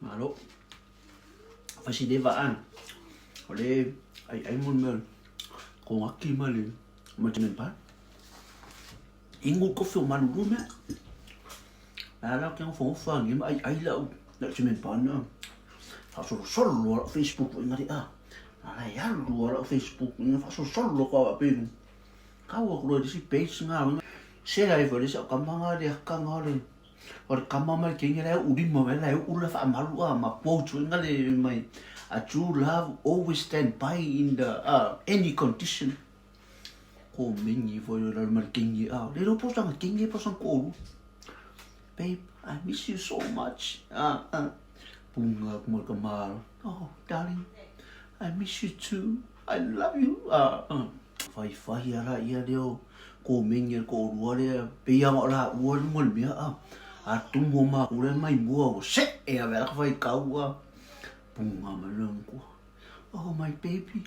Malo. Fai si leva a. O le ai ai mo mea ko ngaki ma le ma te pa. Ingu ko fio malu lu mea. La la ke ngofo ngofa ngi ma ai ai la u la te men pa na. Fa solo solo la Facebook ngari a. La ya lu la Facebook ngi fa solo solo ko a pe. Kaua ku le si page nga. Se ai fo le sa kamanga le kanga le O le kama ma le kenge la e ulima mai la e ula faamalu a ma quote foi nga le mai a true love always stand by in the uh, any condition ko mingi foi la ma le kenge a le lo posa nga kenge posa ko olu babe I miss you so much ah ah punga ko ka ma oh darling I miss you too I love you ah ah Whaiwhai ara ia leo ko mengi ko rua lea pei anga o la ua lunga le mea a a tumu ma kure mai mua o se e a vera whai kau a punga ma lung ko oh my baby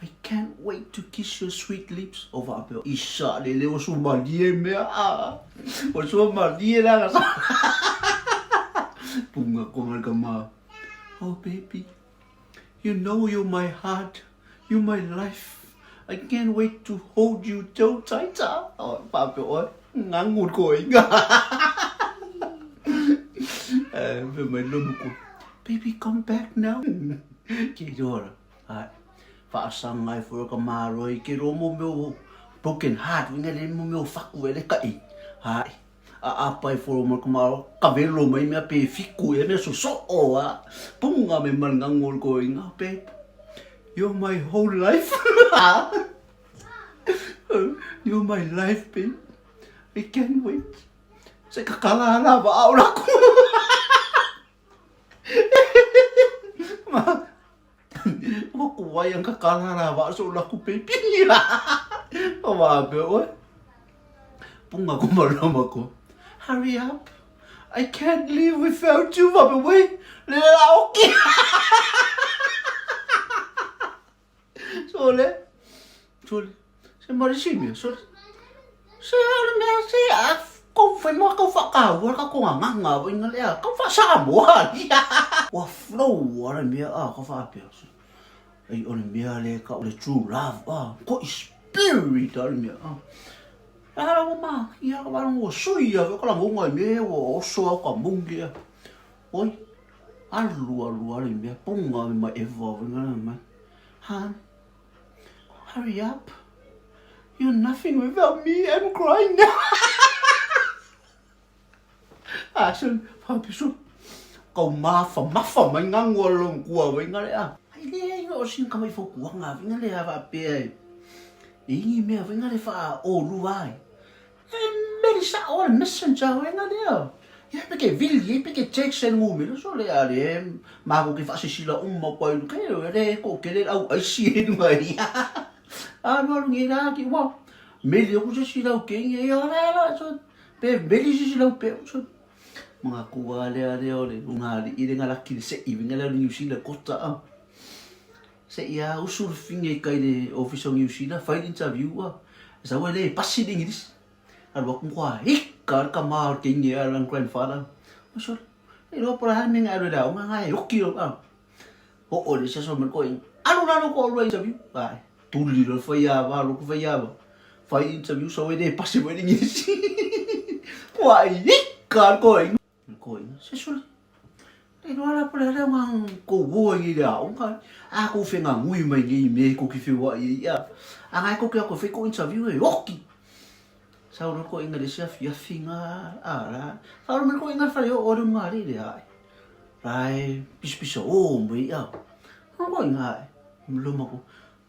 I can't wait to kiss your sweet lips o wa pe isa le leo su malie mea a o su malie la ga punga ko ma ma oh baby You know you're my heart, you're my life. I can't wait to hold you so tight. Oh, faapea oe, gagu le koiga. Eh, fai mai lona ko, baby come back now. Ke rora, ai, whaasanga e fora ka māroi, ke rō mo meo broken heart, winga le mo meo whaku e le kai. Ai, A apai folo ma ka maro ka velo mai mea pe fiku e mea sosoo a punga me mal ngangol ko inga babe you're my whole life you're my life babe I can't wait se ka kala ala va au la ku ma ma ku wai ang ka kala la va so la ku baby o va be oe Punga ko marama ko. Hurry up. I can't live without you, Baba wei. Le la oki. Sole. Sole. Se marisi mea. Sole. Se ale mea se a ko fai mo ko whakaahua ka ko nganga wa inga lea ka wha Samoa wa flow ala mea a ka whaapea ai o le mea le ka o le true love a ko spirit a le mea a la la ma ia ka wala ngo sui ia ka la ngonga me wo oso au ka mungi a oi alu alu ale mea punga me ma eva wa nga ma han hurry up you're nothing without me I'm crying now Asun, whapisu, kau mafa mafa mai ngangu a long kua wai ngare a. Ai le ai o sin ka mai fo kua nga winga le a pe ai. Ingi mea winga le wha o lu ai. E meri sa o le messenger wai nga le a. Ia pe ke vili, e pe ke text e ngu mele so le a le ma ko ke wha sisila umma kwa ilu ke le ko ke le au ai si e nunga ia. A no alu ngi la ki wa. Meli o ku se sila u ke ngi ia la la so Pe meli sisi lau pe so mga kua lea lea o le unga ali i le ngalaki le se'i winga lea o le New Zealand kota a. Se'i a usu le finge i kai le office o New Zealand fai le interview a. Sa ua le pasi le English. Alu aku mkoa hika le kama o le keinge a lan grandfather. Ma so le loa pola hale menga alu le aonga nga e oki o a. O'o le se aso mai koe alu lalo ko alu interview. Ai tuli lo fai a va lo ku fai a va. Fai interview so e le pasi mai le ngisi. Kua ika koe. Koe se sole. Le loa la pole ala nga ko wo ngi le aonga. A ko whenga ngui mai ngi me ko ki whiwa i ia. A ngai ko ki ako whai ko interview e oki. Sa uro ko inga le sia fiafi nga a la. Sa uro mai ko inga whare o ore mga re le ai. Rae pisapisa o mai ia. Ko inga ai. Mloma ko.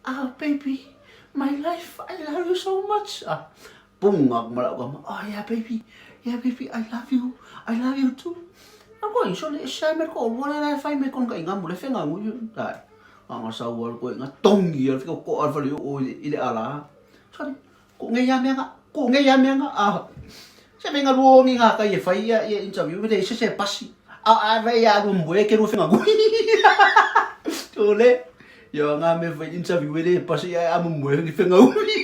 Ah baby, my life, I love you so much. Ah, punga ko mala ko. Oh yeah baby, yeah baby, I love you. I love you too. Ako iso le sa me ko wala la fai me kon ka inga mo le fenga ngu. Ai. Anga sa wal ko inga tongi al ko ko al fali o i le ala. Sorry. Ko nge ia mea nga, ko nge ia mea nga, a se me nga luo ngi nga kai e whai ia ia interview me le se se pasi. A a vai ia lu mwe ke lu whenga ngui. Tole, ia nga me whai interview e le pasi ia a mwe ngi whenga ui.